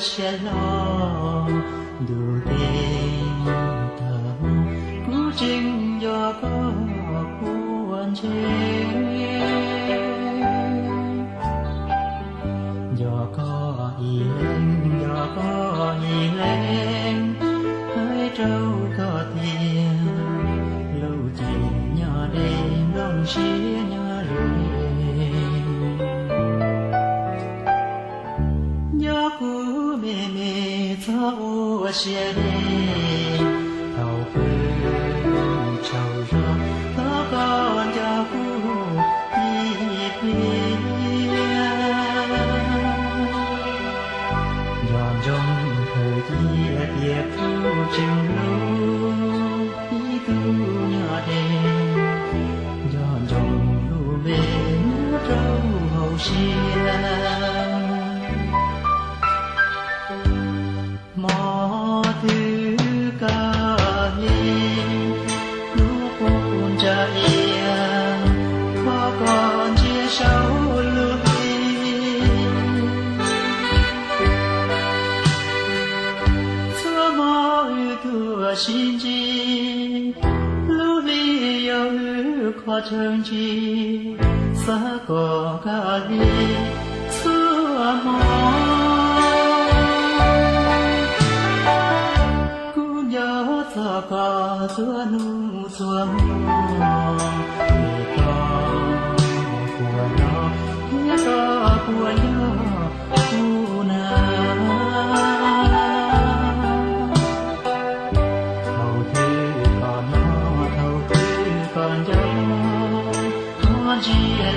siab hlo ntuj teb tag hmo, kuv tseem nco koj puag ntseg. Nco koj ib leeg, nco koj ib leeg, hais rau koj tias lub cev nyob deb nplooj siab nyob ze. Nco kuv me me txhob ua siab deb, thaum pw tsaug zog thov koj nco kuv ib pliag. Nco ntsoov khaws cia tias kuv tseem hlub ib tug nyob deb, nco ntsoov lub npe nyob rau hauv siab. Hmo twg koj hle lub qub ntsa iab, thov koj ntsia saum lub hli. Txhua hmo wb tuaj sib ntsib, lub hli yog wb qhov chaw ntsib, xav kom koj hle txhua hmo. Kuv nco txog koj txhua hnub txhua hmo, es koj puas nco thiab koj puas nco kuv na? Thaum twg koj hnov, thaum twg koj nco, koj ntsia